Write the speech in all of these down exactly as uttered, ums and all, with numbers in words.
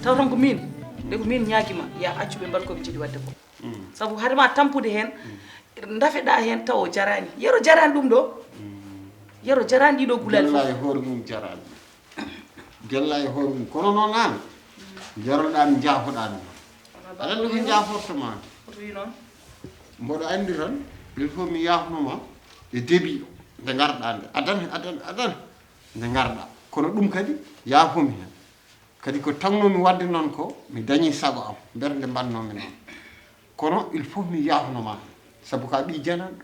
Taw tan ko min, de ko min ñaagima, ya accu ɓe mbaɗa ko ɓe njiɗi waɗde ko. Sabu hade ma tampude heen, ndafeɗa heen taw o jaraani. Yero jaraani ɗum ɗo. Yero jaraani ɗiɗo gulal fof. Gella e hoore mum jaraani. Gella e hoore mum. Kono noon aan, njaroɗaa mi, njaafoɗaa mi. Aɗa anndi ko njaaforto ma? Hoto wi noon. Mboɗo anndi tan, il faut mi yaafno ma e début o, nde ngarɗaa nde. Adan, adan, adan, nde ngarɗaa. Kono ɗum kadi, yaafo mi heen. Kadi ko tagnoomi waɗde noon ko, mi dañii sago am, mberde mbannoomi noon. Kono il faut mi yaafno ma heen. Sabu ko a ɓii jananɗo.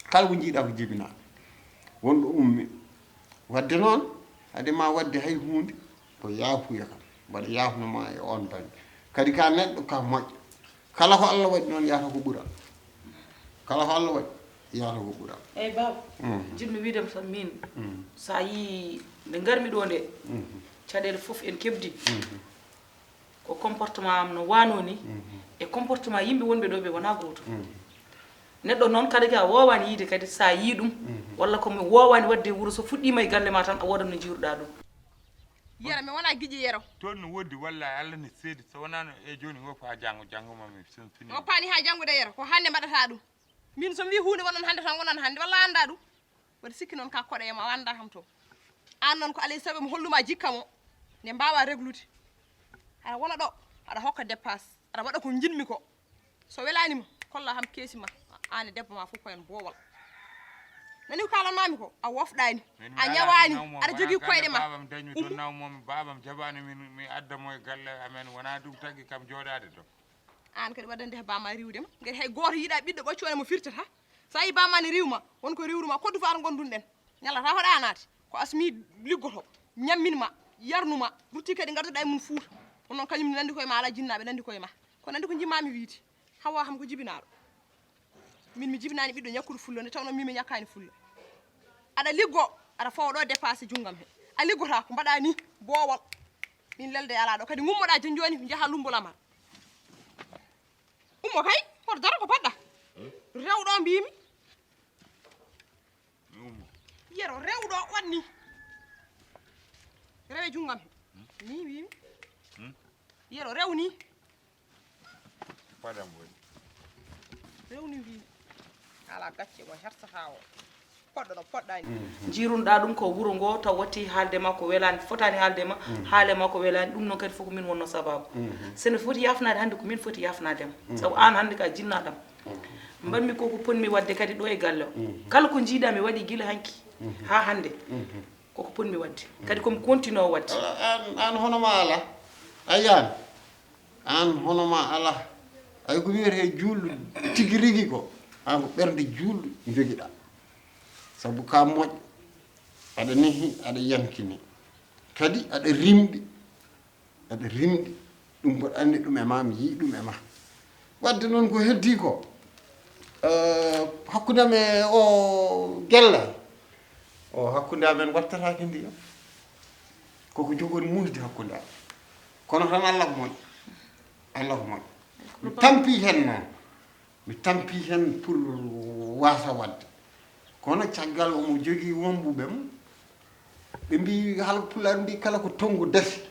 Kala ko njiiɗaa ko jibinaa. Wonɗo ummi. Waɗde noon, hade ma waɗde hay huunde, ko yaafuya kam. Mbaɗa yaafno ma e oon bannge. Kadi ka neɗɗo, ka moƴƴo. Kala ko Allah waɗi noon, yahata ko ɓural. Kala ko Allah waɗi, yahata ko ɓural. Eeyi, baaba. Mhm. Jiɗmi wiide tan min, mhm, so a yii nde ngarmi ɗo nde, mhm, caɗeele fof en keɓdi. Mhm. Ko comportement am no waanoo ni, mhm, e comportement yimɓe wonɓe ɗo ɓe wonaa gootum. Mhm. Neɗɗo noon kadi a woowaani yiide kadi so a yii ɗum, mhm, walla ko mi woowaani waɗde e wuro, so fuɗɗiima e galle ma tan a woodat no njiiruɗaa ɗum. Yero, mi wonaa giƴi Yero. Toon no woodi walla Allah ne seedi, so wonaano e jooni woppa haa janngo, janngo ma mi sen fini. Woppaani haa janngude Yero, ko hannde mbaɗataa ɗum. Min so mi wii huunde wonan hannde tan wonan hannde, walla a anndaa ɗum? Mbaɗa sikki noon ka koɗo e ma, o anndaa kam to. Aan noon ko alaa e sago mi holluma jikka mo, nde mbaawaa reglude. Aɗa wona ɗo, aɗa hokka dépasse, aɗa waɗa ko njiɗmi ko. So welaani ma, kolla kam keesi ma, aan e debbo ma fof ko heen boowal. Nani ko kaalanmaami ko, a wofɗaani, a ñawaani, aɗa jogii koyɗe ma. Baabam dañmi toon nawmomi, baabam jaɓaani min, mi adda mo e galle amen, wonaa ɗum tagi kam jooɗaade ɗo. Aan kadi waɗande he bamma riiwde ma. Ngati hay gooto yiɗaa ɓiɗɗo ɓoccoone mo firtata. So a yii bamma ne riiw ma, won ko riiwru ma, koddu faar ngondunɗen. Ñalata hoɗa naati. Ko asmi liggoto, ñammin ma, yarnu ma, rutti kadi ngarduɗa e mum Fuuta. Kono noon kañum ne nandi koye ma, alaa jinnaaɓe nandi koye ma. Ko nandi ko jimmaami wiide. Hawa kam ko jibinaaɗo. Min mi jibinaani ɓiɗɗo ñakkuɗo fulla, nde tawnoo min mi ñakkaani fulla. Aɗa liggo, aɗa fawa ɗo dépassé junngam he. A liggotaako, mbaɗa ni, boowal. Min lelde alaa ɗo. Kadi ngummoɗaa jon jooni, njaha Lumbo Lamar. Ummo kay, hoto daro ko paɗɗa. Rew ɗo mbiimi. Mi ummo. Yero, rew ɗo, waɗ ni. Rewe junngam he. Ni mbiimi. Hmm? Yero, rew ni. Paɗam woni. Rewni mbiimi. Alaa gacce ko hersataa o. Poɗɗo no poɗɗaani. Njiirunɗaa ɗum ko wuro ngo, taw watti haalde ma ko welaani, fotaani haalde ma, haale ma ko welaani, ɗum noon kadi fof ko min wonno sabaabu. So ne foti yaafnaade hannde ko min foti yaafnaade ma. Sabu aan hannde ka jinnaaɗo am. Mbaɗmi ko ko potmi waɗde kadi ɗo e galle o. Kala ko njiiɗaa mi waɗi gila hanki haa hannde. Koko potmi waɗde. Kadi komi continue o waɗde. Aan, aan hono ma alaa. A yiyaani? Aan hono ma alaa. Ay ko wiyetee juulɗo tigi rigi ko, aan ko ɓernde juulɗo njogiɗaa. Sabu ka moƴƴo, aɗa nehi, aɗa yankini. Kadi aɗa rimɗi, aɗa rimɗi. Ɗum mboɗo anndi ɗum e ma, mi yii ɗum e ma. Waɗde noon ko heddii ko, eh, hakkunde am e o gella, o hakkunde amen wattataake ndiyam. Koko jogori muusde hakkunde amen. Kono tan Allah ko moƴƴo. Allah ko moƴƴo. Mi tampi heen noon. Mi tampi heen pour waasa waɗde. Kono caggal omo jogii wonɓe mum. Ɓe mbii, Haalpulaar mbii, kala ko tonngo dasi,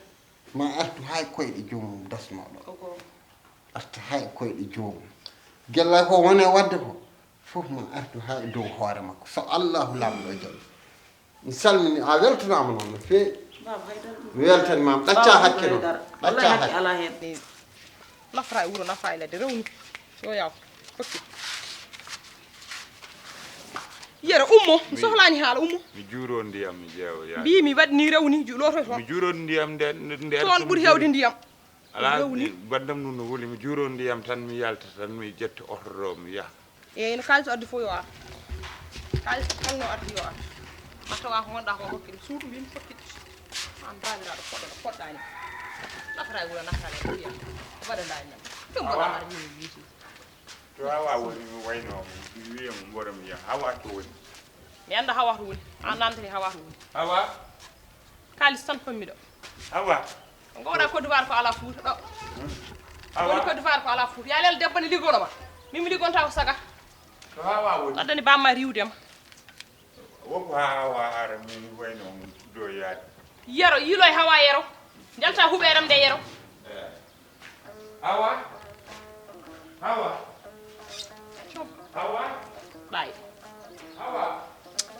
Ma artu haa e koyɗe joomum dasnooɗo. Koko. Arta haa e koyɗe joomum. Gella ko woni e waɗde ko, fof ma artu haa e dow hoore makko. So Allahu Laamɗo jaɓi. Mi salmini, a weltanaama noon no feewi. Baaba, haydara ɗum. Mi weltaniima, ɗacca hakke noon. Haydara. Ɗacca hakke. Wallahi hakke alaa heen. Nafra e wuro, nafra e ladde, rewni. Yo yaw. Hokki. Yero, ummo, mi sohlaani haala, ummo. Mi juuro ndiyam, mi ƴeewa, yaa. Mbii mi waɗi ni rewni, ju-, looto toon. Mi juuro ndiyam nde, nde, nde toon ɓuri heewde ndiyam. Alaa, rewni. Banndam ɗum no wuli, mi juuro ndiyam tan, mi yalta tan, mi ƴetta oto ɗo, mi yaha. Eeyi, no kaalis addi fof yo ar. Kaalis kala no addi yo ar. Ma tawa ko ngonɗaa ko hokki ɗum. Suudu mbimi hokki ɗum. An baamiraaɗo poɗɗo no poɗɗaani. Nafata e wuro, nafata e ndiyam. Ko mbaɗanɗaa e men. Ɗum mbaɗa ar wiimi wiiti. To Hawa woni mi wayno mi wiya mo mboro mi yaha. Hawa to woni. Mi annda Hawa to woni. An namdete Hawa to woni. Hawa. Kaalis tan pommi ɗo. Hawa. Ko waɗa Côte d'Ivoire ko alaa Fuuta ɗo. Hawa. Woni Côte d'Ivoire ko alaa Fuuta. Yaa leel debbo ne liggono ma. Min mi liggonta ko saga. To Hawa woni. Addani bamma riwde ma. Wonko haa Hawa ara mi wayno ɗo yaade. Yero, yiilo e Hawa Yero. Njalta huɓeeram nde Yero. Eh. Hawa. Hawa. Hawa. Ɗaay. Hawa.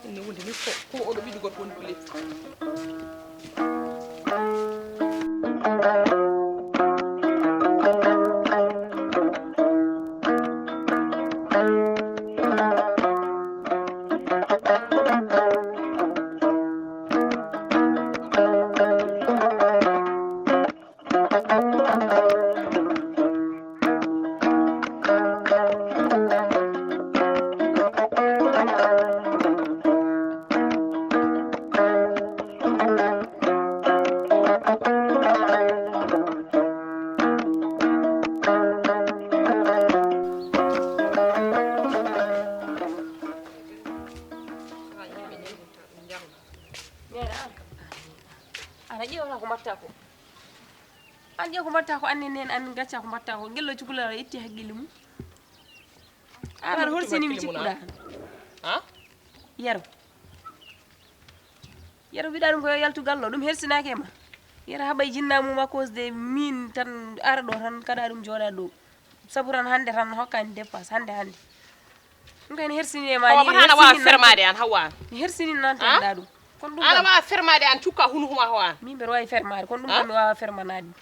Inne wonde ni ko, ko oɗo ɓiɗɗo gorko woni ko leppi. Aɗa ƴeewata ko mbaɗta ko. An ƴeew ko mbaɗta ko, anne neen, an gacca ko mbaɗta ko. Gello cukalel a itti hakkille mum. An aɗa horsini mi cikkuɗa. Ha? Yero. Yero mbiɗa ɗum ko yo yaltu gallo, ɗum hersinaake ma. Yero haɓay jinna mum à cause de min tan ara ɗo tan kada ɗum jooɗa ɗo. Sabu tan hannde tan hokkani dépasse, hannde, hannde. Ɗum kay ne hersini e ma. Hawa ni, mbaɗa ana waawa fermaade an, Hawa an. Mi hersini nan tan ɗa ɗum. Kono ɗum ana waawa fermaade an, cukka hunu huma Hawa an. Min mbeɗa waawi fermaade, kono ɗum kam mi waawa fermanaade ɗum.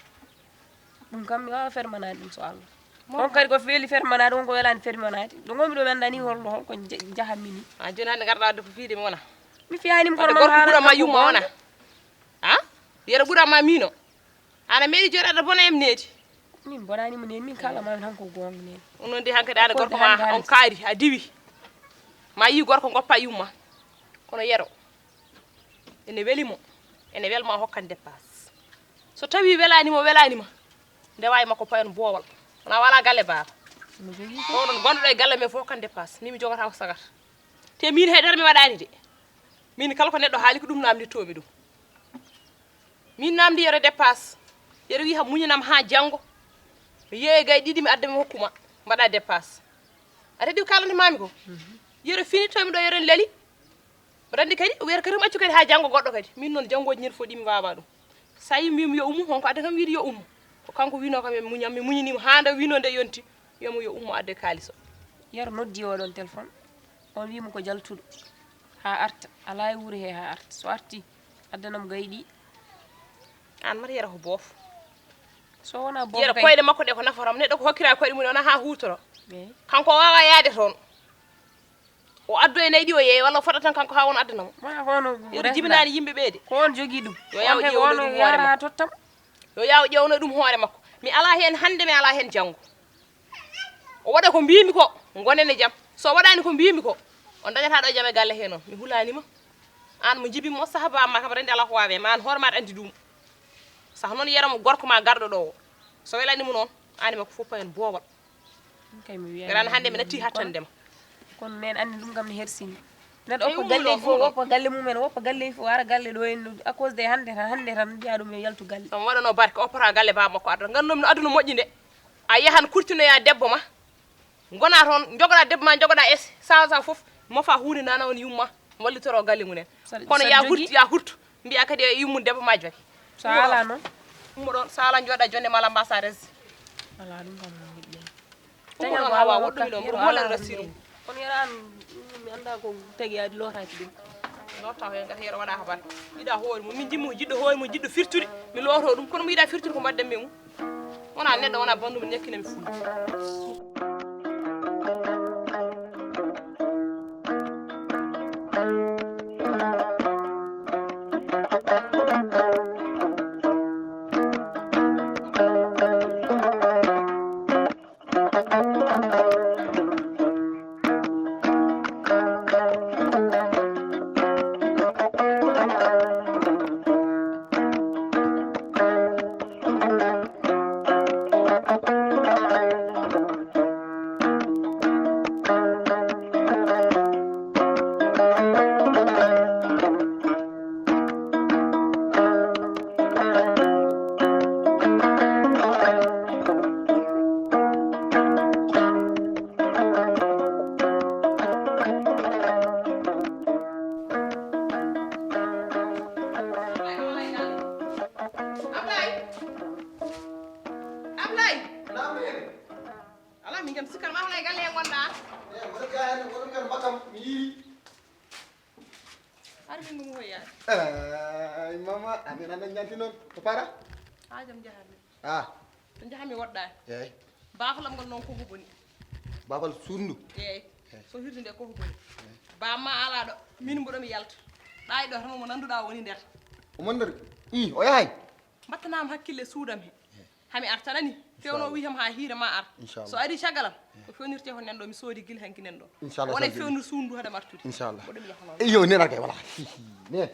Ɗum kam mi waawa fermanaade ɗum so Allah. On kadi ko feeli fermanaade, on ko welaani fermanaade. Ɗo ngonmi ɗo mi anndaa ni holno, holko nja-, njahanmi ni. A jooni hannde ngarɗa wadde ko fiide mi wona. Mi fiyaani mi kono man ɓura ma yumma wona. Ha? Yero ɓura ma miino. Ana meeɗi jooɗaade bona em needi. Min bonaani mo needi, min kala ma tan ko goonga needi. On noon de hankadi ana gorko ma on kaari, a diwi. Ma yi gorko ngoppa yumma. Kono Yero. Ene weli mo. Ene welma hokkan dépasse. So tawi welaani mo, welaani ma. Ndewa e makko payon boowal. Wona wala galle baaba. Oɗon gonɗo e galle men fof hokkan dépasse. Min mi jogata ko sagata. Te min haydara mi waɗaani de. Min kala ko neɗɗo haali ko ɗum namdittoomi ɗum. Min namdi Yero dépasse. Yero wi ha muñanam ha janngo. Mi yeeya gay ɗiɗi mi adda mi hokkuma. Mbaɗa dépasse. A tedi ko kalante mami ko. Yero fini to mi ɗo Yero leli. Mbaɗa andi kadi o wiyata kadi mi accu kadi ha janngo goɗɗo kadi. Min noon janngooji ñande fof ɗi mi wawa ɗum. Sa yi mbimi yo ummu, honko adda kam wiide yo ummu. Ko kanko wino kam yo mi muñam, mi muñanimo ha nde wino nde yonti. Wiyamo yo ummu adde kaalis o. Yero noddi oɗon téléphone. On wimo ko jaltuɗo. Ha arta. Ala e wuuri he ha arta. So arti, addanam gayɗi. An mata Yero ko boof. So wona boof Yero kay. Koyɗe makko ɗe ko naforam. Neɗɗo ko hokkira koyɗe mum wona ha hutoro. Eyi. Kanko o wawa yaade toon. O addo e nayi ɗi o yeeya walla o fota tan kanko ha won addana mo. Wona ko on. Yero jibinaani yimɓe ɓe de. Ko on jogii ɗum. Yo yaw ƴeewno ɗum hoore makko. Yo yaw ƴeewno ɗum hoore makko. Mi ala heen hannde, mi ala heen janngo. O waɗa ko mbiimi ko, ngonen e jam. So o waɗaani ko mbiimi ko, on dañataa ɗo jam e galle hee noon. Mi hulaani ma. Aan mo njibin mo, saha ba ma kam renndi alaa ko waawi e ma, aan hoore ma aɗa anndi ɗum. Saha noon yero mo gorko ma garɗo ɗo o. So welani mo noon, aan e makko fof payon boowal. Kay mi wiya. Welani hannde mi natti hattande ma. Kono neen anndi ɗum kam ne hersini. Neɗɗo oppa galle fof, oppa galle mum en, oppa galle fof, ara galle ɗo en, à cause de hannde tan, hannde tan mbiya ɗum yo yaltu galle. Ɗum waɗano barke, oppata galle baaba makko adda. Nganndu mi no aduna moƴƴi nde. A yahan kurtinoya debbo ma. Ngona toon, njogoɗa debbo ma, njogoɗa es, sa, sa fof, mofa huunde nana on yumma, wallitoro galle mum en. Kono ya hurtu, ya hurtu, mbiya kadi e yummum debbo ma jogi. So ala noon. Ummo ɗon, sala jooɗa jonde mala mbasa res. Ala ɗum kam, min ngiɗi. Ummo ɗon, hawa woɗɗumi ɗo, mboɗo molal rasiru. Kono yara an, mi annda ko tagi yaadi lootaaki ɗum. Loota ko en gata yero waɗa habar. Yiɗa hoore mum, min jimmo jiɗɗo hoore mum, jiɗɗo firtude, mi looto ɗum, kono mi yiɗa firtude ko mbaɗden men mum. Wona neɗɗo, wona banndum, ñakkina mi fulla. Ablaye! Ablaye! Ala min kam sikkan ma hono e galle he ngonɗa. Eyi, mboɗo gaa heen, mboɗo nder mbakkam, mi yiiri. Har min ɗum hoyyaade. Eyi, mama, amin aɗa ñanti noon. Ko para? Haa jam njahatmi. Ah. To njahatmi woɗɗaani. Eyi. Baafalam ngal noon ko ko boni. Baafal suudu ndu? Eyi. Eyi. So hirde nde ko ko boni. Eyi. Bamma alaa ɗo, min mboɗo mi yalta. Ɗa e ɗo tan mo nannduɗaa woni nder. Omo nder? Ii, o yahay? Mbattanaam hakkille suudam he. Hami artanani. Fewno wi ham ha hiire ma ar. Inchallah. So ari cagalam, ko fewnirte ko nen ɗo mi soodi gila hanki nen ɗo. Inchallah. Wona fewnu sundu hada martude. Inchallah. Ko ɗum yahono. Iyo, nena kay wala. Nen.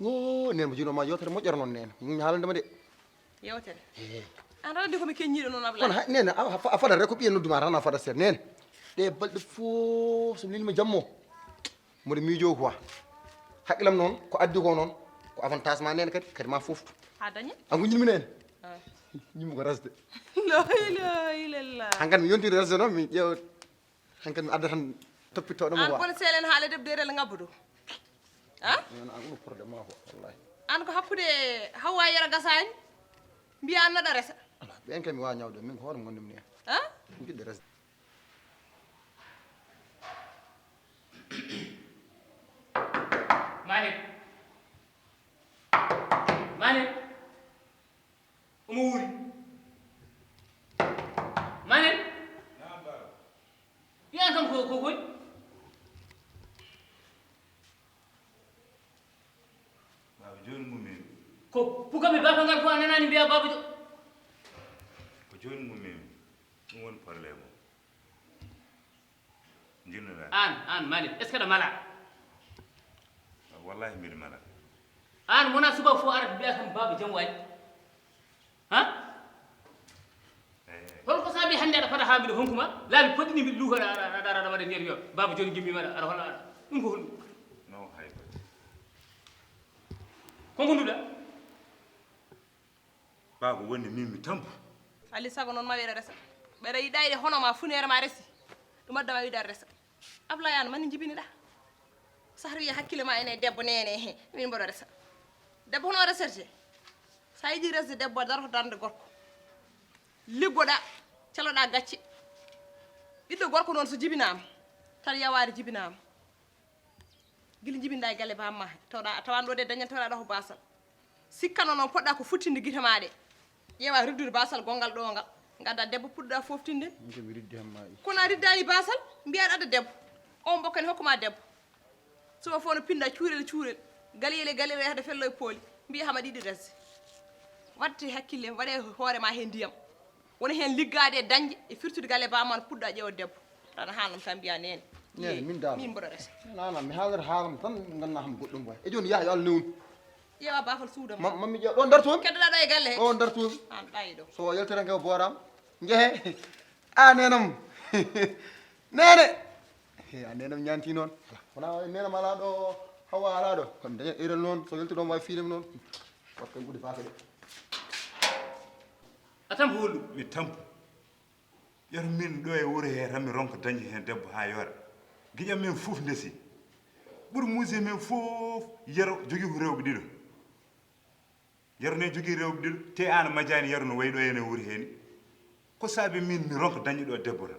No, nen mo jino ma yotere moƴƴere non nen. Min haalande ma de. Yewtere. Eh. An radi ko mi kenyiɗo non Ablaye. Kono nen a fada rek ko ɓiyen nodduma tan a fada ser nen. Ɗe balɗe fof so nilma jammo. Mboɗo miijoo quoi. Haqqilam noon, ko addi ko noon, ko avantage ma nene kadi, kadi ma foftu. Ha dañi? A ko jiɗmi nene? Ah. Jiɗmi ko resde. La ilaha illallah. Hankan mi yontiri resde noon, mi ƴeewa. Hankan mi adda tan toppittoɗo mo. An quoi. Kono selen haale debbo derel ngabbudo. Ha? An ko ɗum problème ma ko, wallahi. An ko hakkude Hawwa yero gasani. Mbiya an noɗa resa. Ala, ɓen kay mi wawa ñawde, min ko hoore mo gondumi ni. Ha? Jiɗde resde. Malik. Malik. Omo wuuri. Malik. Wiyan kam ko, ko koy? Baaba, jooni ngummiimi. Ko puka mi baaba ngal fof a nanaani mbiya baaba jo. Ko jooni ngummiimi. Ɗum woni problème o. Njinnoɗaa. Aan, aan, Malik, est-ce que aɗa mala? Wallahi, mbiɗa mala. Aan, wona subaka fof arata mbiya kam baaba jam waɗi. Ha? Eh. Hol ko saabi hannde aɗa fada haa mbiɗa honkuma? Laabi poɗɗi ni mbiɗa luuka aɗa, aɗa, aɗa, aɗa waɗa nder yo. Baaba jooni gimmi mbaɗa, aɗa holla aɗa. Ɗum ko honɗum? No, hay ko. Ko ngonduɗa? Baaba woni min mi tampu. Ali sago noon ma wiɗa resa. Ɓeɗa yiɗa yiɗe hono ma funeere ma resi. Ɗum adda ma wiɗa resa. Ablaye an mani jibiniɗa. Sahar wiya hakkille ma ene debbo nene he. Min mboɗo resa. Debbo hono reserte. Sa yiɗi resde debbo a daroto darde gorko. Liggoɗa, caloɗa gacce. Ɓiɗɗo gorko noon so jibinama, tan yawaade jibinama. Gila jibinɗa e galle bamma he, tawɗa, a tawan ɗo de dañan tawɗa ɗo ko basal. Sikkano noon poɗɗa ko futtinde gite ma ɗe. Ƴeewa riddude basal gongal ɗo ngal. Ngadda debbo puɗɗa foftinde. Min ko mi riddi hamma i. Kono a riddani basal, mbiya aɗa adda debbo. On mbokkani hokkuma debbo. Suba fof no pinda cuurel cuurel. Galiyel e galiyel yahde fello e pooli. Mbiya hama ɗiɗi resde. Watte hakkille, waɗe hoore ma he ndiyam. Woni heen liggaade e dañde e firtude galle bamma no puɗɗa ƴeewa debbo. Tan haalnam tan mbiya nene. Nene, min daal. Min mboɗo resa. Nana, mi haalata haalam tan ganna ham goɗɗum way. E jooni yaha yo Allah newnu. Ƴeewa bafal suuda ma. Ma, ma mi ƴeewa ɗo nder toon. Keddoɗa ɗo e galle he. Ɗo nder toon. An ɗayi ɗo. So o yaltiranke o booram. Njehe. A nenam. Nene. He, a nenam ñaanti noon. Wona nene mala ɗo hawa ala ɗo. Kam daña erel noon so yalti ɗon wawi fiinem noon. Wakkay ɓuuɗi faaka de. A tampu holɗum? Mi tampu. Yeru min ɗo e wuro he tan mi ronka dañde heen debbo haa yoora. Giƴam men fof ndesi. Ɓuri muuse men fof yero jogii ko rewɓe ɗiɗo. Yero ne jogii rewɓe ɗiɗo, te aan a majaani Yero no wayi ɗo ene wuuri heen. Ko saabi min mi ronka dañde ɗo debbo tan?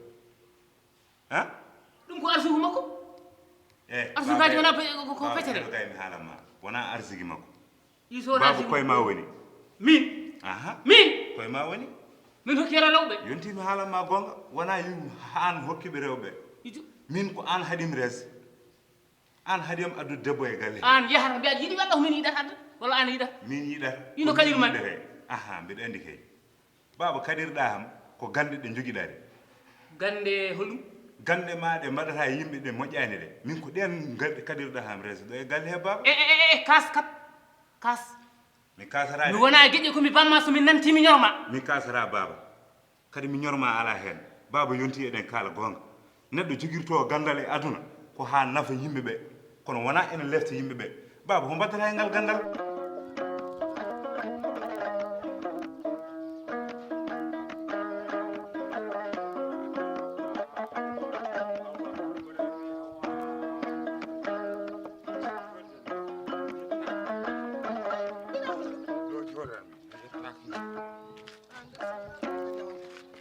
Ha? Ɗum ko arsugu makko. Eh, Arsugaji baaba, wona pe- ko- ko baaba, feccere. Heɗo kay mi haalan ma. Wona arsigi makko. Iso Baaba, koye ma woni. Min. Aha. Min. Koye ma woni. Min hokki Yero lawɓe. Yonti mi haalan ma goonga. Wona yum aan hokki ɓe rewɓe. Ijo. Min ko aan haɗi mi res. Aan haɗi am addu debbo e galle. An yahata mbiya yiɗi walla ko min yiɗata adda walla an yiɗata. Min yiɗata. Ino Ko kañum min ma. Yiɗata. Aha, mbiɗa anndi kay. Baaba kaɗirɗa am ko gande ɗe jogiɗa ɗe. Gande holɗum? Gande ma ɗe mbaɗata e yimɓe ɗe moƴƴani ɗe. Min ko ɗen gande kaɗirɗa am reso ɗo e galle he baaba. E e e e kas kat. Kas. Mi kasata Mi de. Wona geƴƴe ko mi bamma so mi nanti mi ñorma. Mi kasata baaba. Kadi mi ñorma ala heen. Baaba yonti eɗen kaala goonga. Neɗɗo jogirto gandal e aduna ko haa nafa yimɓe ɓe. Kono wona ene lefta yimɓe ɓe. Baaba ko mbaddata e ngal gandal?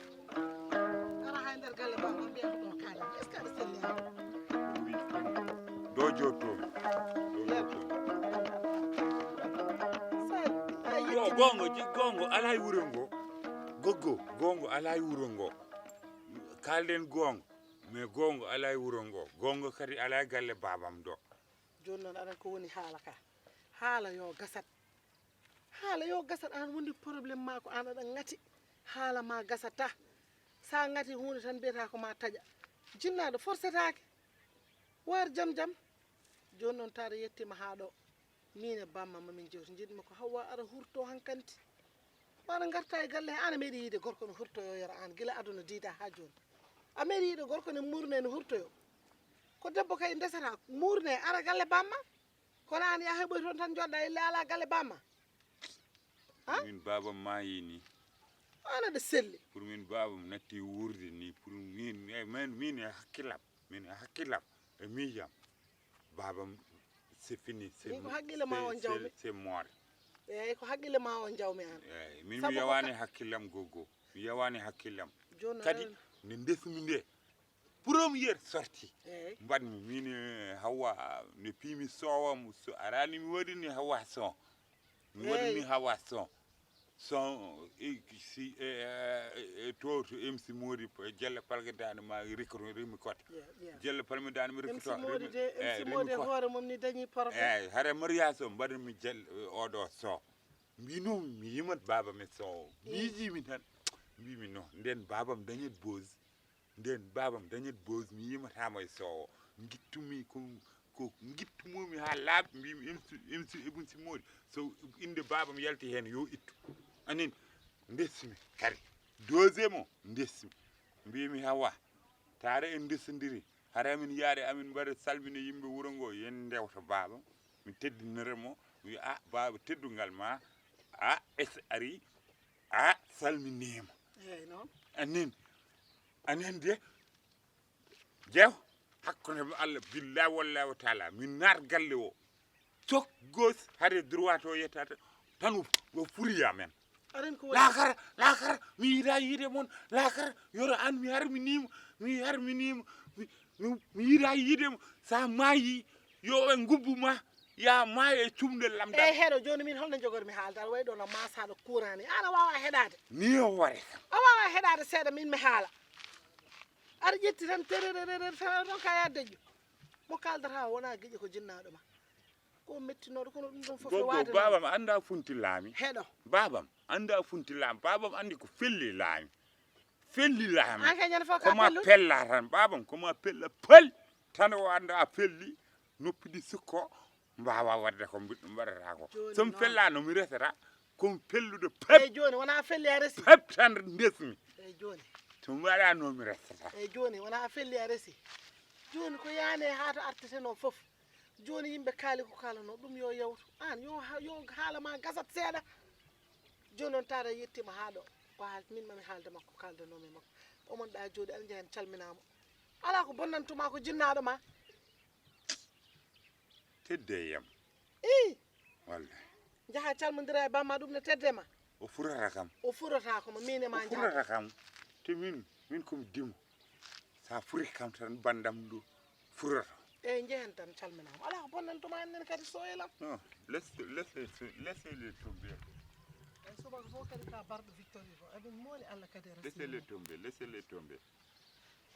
Ara hay nder galle ma on mbiya ko ɗo kaɗa est ce que aɗa selli am? Do jotto. Do jotto. Sa a Go- yetti Gongo ji gongo alay wuro ngo. Goggo gongo alay wuro ngo. Kalden gongo. Mais gongo alay wuro ngo. Gongo kadi alay galle babam do. Joni noon aɗan ko woni haala ka. Haala yo gasat. Haala yo gasat an wondi problème ma ko an aɗa ngati. Haala ma gasata. Sa ngati hunde tan mbiyata ko ma taƴa. Jinnaɗo forsetake. War jam jam. Joni noon taɗa yettima ha ɗo. Min e bamma mamin jewti jiɗmi ko Hawwa ara hurto hankanti. Wano garta e galle he an a meeɗi yiide gorko no hurtoyo yara an gila aduna diida ha joni. A meeɗi yiide gorko ne murne no hurtoyo. Ko debbo kay ndesata murne ara galle bamma. Kono an ya heɓoy toon tan joɗɗa ille ala galle bamma. Ha? Min babam mayi ni. An aɗa selli. Pour min babam natti wurde ni pour min eh, min min e hakkillam. Min e hakkillam e miijam. Babam c'est fini. C'est Min ko hakkille ma on jawmi. C'est mort. Eyyi ko hakkille ma on jawmi an. Eyyi min Sabu mi ko yawani ka- hakkillam goggo. Mi yawani hakkillam. Joni noon Kadi aɗa- nde ndesmi nde première sortie Eyyi. Mbaɗmi min e Hawwa no piimi soowam so arani mi waɗini Hawwa son. Mi Eyyi. Waɗini Hawwa son. Son e si e e- e to to M C Modi Jelle Palgadani ma rikro rimi kote. Yeah, yeah. Jelle Palgadani mi M C rikro Modi de M C Modi e hoore mum ni dañi problème. Eyyi hare mariage o mbaɗanmi jelle oɗo son. Mbino mi yimat baba men son. Miijimi tan. Mbimi no nden babam dañat bose. Nden babam dañat bose mi yimatama e sowo. Gittumi ko ko gittumumi ha laaɓi mbimi M C M C Ibn Simori so inde babam yalti hen yo ittu. Anin ndesmi kadi. Deuxième o ndesmi. Mbimi Hawwa tare en ndesodiri hara min yaade amin mbaɗa salmina yimɓe wuro ngo yen ndewta babam. Mi teddinira mo mi wiya a baaba teddungal ma. A es ari a salminima. Eyyi noon. Anin anin de jew hakkunde mo Allah billahi wallahi wa taala min naat galle o cok gos hade droit o yettata tan o furiya men. Aɗen ko woni Lakara lakara mi yiɗa yiide mon lakara yoro an mi harminima mi harminima mi mi- mi yiɗa yiide mo sa maayi yo e ngubbu ma ya maayo e cumde lamdal. Eyyi heɗo joni min holno jogormi haalde aɗa wayi ɗo no masaɗo courant ni an a wawa heɗade. Ni o ware kam. A wawa heɗade seeɗa min mi haala. Aɗa ƴetti tan tererere tan aɗa ɗon ka ya deƴƴo. Mo kaldata o wona giƴo ko jinnaɗo ma. Ko mettinoɗo kono ɗum ɗon fof e Goggo wade. Babam anda funtillami. Heɗo. Babam anda funtillami babam andi ko fellilami. Fellilami. An kay ñande fof ka Koma pellude. Pella tan babam koma pella pel. Tan o anda a pelli noppi ɗi sukko mbawa wadde ko mbaɗata ko. Joni Somi noon. Fellano mi resata komi pellude pep. Eyyi joni wona a felli a resi. Pep tan ndesmi. Eyyi joni. Somi waɗano mi resata. Eyyi joni wona a felli a resi. Joni ko yani ha to arteteno foof. Joni yimɓe kaali ko kalano ɗum yo yawtu an yo ha- yo haala ma gasat seeɗa. Joni noon taata yettima ha ɗo ko haal min mami haalde makko kaldanomi makko. Omon ɗa jooɗi aɗa jeeya en calminama. Ala ko bonnantuma ko jinnaɗo ma. Tedde yam. I Wallahi. Njaha calmondira e bamma, ɗum ne tedde ma. O furata kam. O furata ko ma, min e ma O furata kam. Te min, min ko mi dimo. Sa furi kam tan bandam ɗo furata. Eyyi, njehen tan calminama. Ala ko bonnantuma en nen kadi soyelam. Non, laisse, laisse, laisse les tomber. Ay subaka fof kadi ka barɗo victorie ko. Emin mooli Allah kadi e Laisse les Rasul. Tomber, laisse les tomber.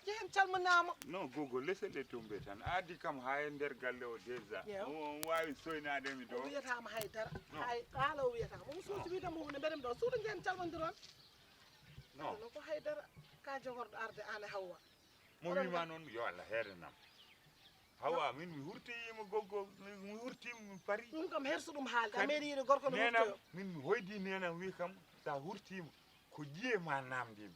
Njehen calminama. Non, Gogo, laisse les tomber tan. A addi kam ha e nder galle o déjà. Yew. On on wawi soynade mi O ɗo. Wiyatama haydara. Non. Hay haala o wiyatama. Omo sosi wiide mo hunde mbeɗa mi ɗo. Suudu njehen calmodiron. Non. Kono ko haydara ka jogorɗo arde an e Hawwa. Mo wima noon yo Allah heedanam. Hawa min mi hurtoyima goggo mi hurtima mi pari. Ɗum kam herso ɗum haalde a meeɗi yiide gorko no nenam hurtoyo. Min mi hoydi nenam wi kam sa hurtima ko ƴiye ma namdimi.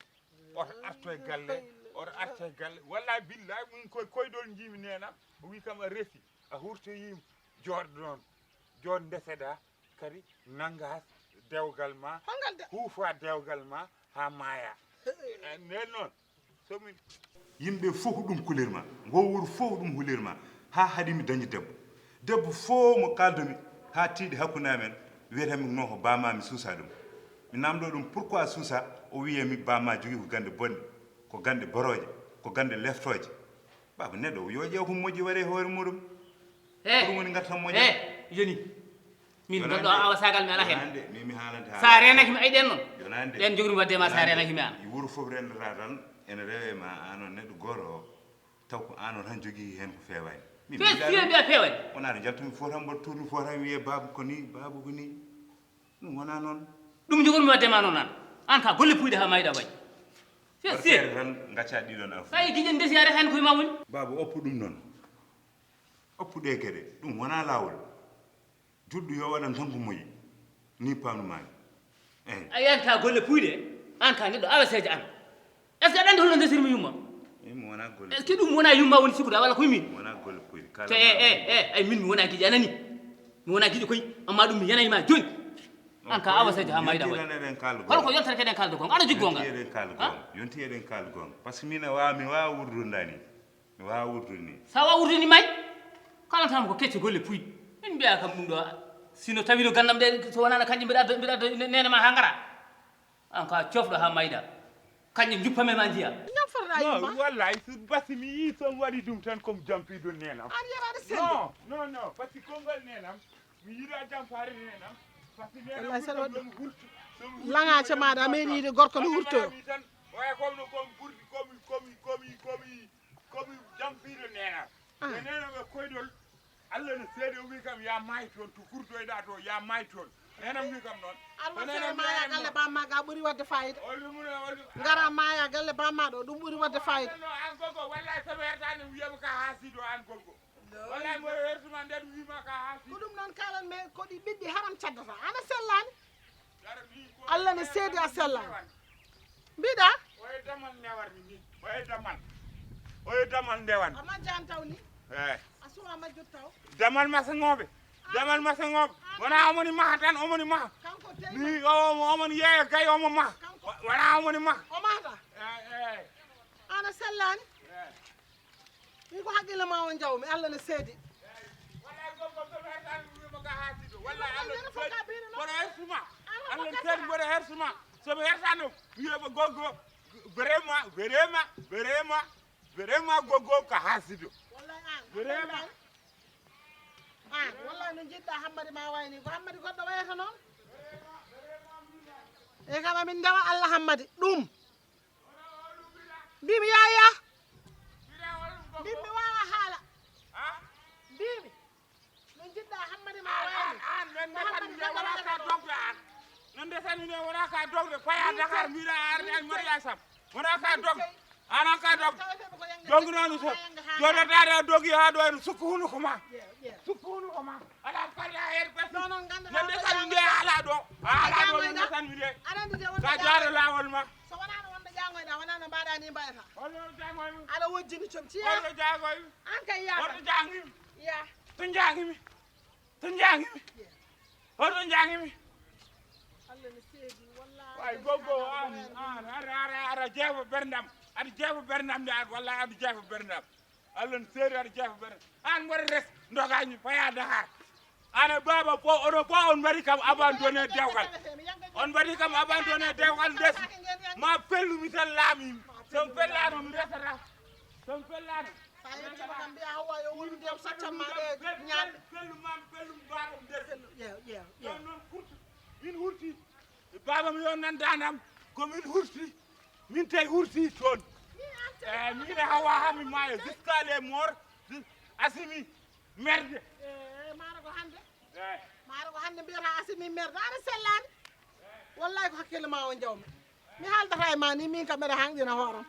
Oto arto e galle oto arto e galle wallahi billahi min koye koydol jiimi nenam o wi kam a resi a hurtoyima joɗɗo noon joɗ ndeseɗa kadi nannga dewgal ma huufa dewgal ma haa maaya. Nden noon somin yimɓe fof ko ɗum kulirma ngoo wuro fof ko ɗum hulirma haa haɗimi dañde debbo. Debbo fof mo kaaldomi haa tiiɗi hakkunde amen wiyatami no ko bama mi suusa ɗum. Mi namdo ɗum pourquoi suusa o wiyami bama jogii ko gande bonɗe ko gande borooje ko gande leftooje. Baaba neɗɗo yo ƴeew ko moƴƴi waɗe hoore muɗum. Ko ɗum woni ngartam moƴƴa. Yoni. Min gonɗo awa sagal mi ala hen. Yonande min mi haalante haala. Sa renaki mi ay ɗen noon. Yonande. Ɗen jogori wadde ma sa renaki mi an. Wuro fof rendata tan ene rewe ma an on neɗɗo goto o taw ko an o tan jogui hen ko fewani. Min mi Fe- fiye mbiya fewani. Wona to jaltumi fof tan mboɗo tourni fof tan wiye baaba ko ni baaba ko ni. Ɗum wona noon. Ɗum jogormi wadde ma noon an. An ka golle puyɗe ha mayɗa waɗi. Fe Mbaɗa siye. Feere tan gacca ɗiɗon afu. Ɓay giƴen ndesi are hen koye ma woni. Baaba oppu ɗum noon. Oppu ɗe geɗe. Ɗum wona laawol. Juɗɗo yo waɗan tan ko moƴƴi. Ni pamnumami. Eyi. A yiyani ka golle puyɗe an ka neɗɗo aweseejo an. Est ce que aɗa andi holno ndesirmi yumma? Min mi wona golle. Est ce que ɗum wona yumma woni sikkude walla koye min? Mi wona golle puyɗe. Kala. To e e e ay min mi wona giƴo anani. Mi wona giƴo koy amma ɗum mi yanay ma joni. An ka awa sadio ha mayɗa waɗi. Yontiren eɗen kalda gonga. Holko yontere keɗen kalda gonga ana joggi gonga. Yontiren eɗen kalda gonga. Yonti eɗen kalda gonga. Par ce que min a wawa mi wawa wurdude nda ni. Mi wawa wurdude ni. Sa wawa wurdude ni may? Kalantama ko kecce golle puyɗe. Min mbiya kam ɗum ɗo sino tawi no gandam ɗe so wonano kanƴe mbiɗa adda mbiɗa adda nene ma ha gara. An ka cofɗo ha mayɗa. Kanƴe juppa men ma jiya. Ñam fotata yumma. Wallahi so basi mi yi son waɗi ɗum tan comme jampiɗo nenam. An yaraɗa sende. Non, non, non, parce que konngol nenam mi yiɗa jampaade nenam. Parce que nenam ɗum ɗon hurtu. Laŋaaco maaɗa a meeɗi yiide gorko no hurtoyo. Tan oya komno kom burdi komi komi komi komi komi jampiɗo nenam. E nenam e koydol. Allah no seede o wi kam ya maayi toon to kurdoyɗa to ya maayi toon nenam wi kam noon. Alma sere maya galle bamma ga ɓuri wadde fayida. Gara maya galle bamma ɗo ɗum ɓuri wadde fayida. An gogo wallay soɓe yertani wiyama ka haasido an gogo. Wallay mboɗo yertuma nden wima ka haasido. Ko ɗum noon kalan men koɗi ɓiɗɗi haram caddata ana sellani. Allah ne seedi a sellani. Mbiɗa. Oye damal ndewan ni oye damal oye damal ndewan. A majjan taw ni. Eyi. A suwa majjut taw. Damal masaŋooɓe. Damal masaŋooɓe wona omoni maha tan omoni maha. Kanko tey. Ni o omoni yeeya gay omo maha. Wona omoni maha. O mahata. Eyi eyi. Ana sellani. Min ko haqqille ma on jawmi Allah ne seedi. Mboɗo hersuma Allah seedi mboɗo hersuma somi hersano wiyama goggo vraiment vraiment vraiment vraiment goggo ko hasido. Vraiment. An wallahi no jiɗɗa hammadi ma wayni ko hammadi goɗɗo wayata noon. E kam amin ndewa Allah hammadi ɗum. Mbimi yaya. Mbimi mi wawa haala. Mbimi no jiɗɗa hammadi ma wayni. An men ndesani nde wona ka dogde an. No ndesani nde wona ka dogde paya Dakar mbiɗa arde an mariage sam. Wona ka dogde. An an ka dogde. Dogde noon so jodataɗa dogi ha ɗo en sukku hunuko ma. Sukku hunuko ma. Ala falla hen basi. No ndesani nde ala ɗo. Ala ɗo no ndesani nde. Ka jaaro lawol ma. So wonano wonde ƴaŋoyɗa wonano mbaɗa ni mbayata. Holno ƴaŋoymi? Aɗa wojjini com ciya. Holno ƴaŋoymi? An kay yaata. Holno ƴaŋimi? Ya. To ƴaŋimi? To ƴaŋimi? Holno ƴaŋimi? Allah ne seedi wallahi. Way goggo an an ara ara ara jeefo berndam. Aɗa jeefo berndam de an wallahi aɗa jeefo berndam. Allah ne seedi aɗa jeefo berndam. An mboɗo res dogañi paya Dakar. Ana baaba fof, onon fof on mbaɗi kam abandonné dewgal. On mbaɗi kam abandonné dewgal ndesi. Ma fellumi tan laami. So mi fellaano mi resata. So mi fellaano. Sa yettima kam mbiya Hawa yo wonu ndew saccanma ɗe ñaat. Fellu mam, fellu baaba ndesi. Yew, yew, yew. Ɗon noon kurtu. Min hurti. Baaba mi yon nan danam. Ko min hurti. Min tawi hurti toon. Eh, min e Hawa hami maayo. Jusqu'à les morts. Asimi. Merde. Eh, maaro ko hannde. Eh. Maaro ko hannde mbiyata Asimi merde. Aɗa sellaani. Wallahi ko hakkille ma o jawmi. Mi haaldata e ma ni min kam mbeɗa hanqina hooram.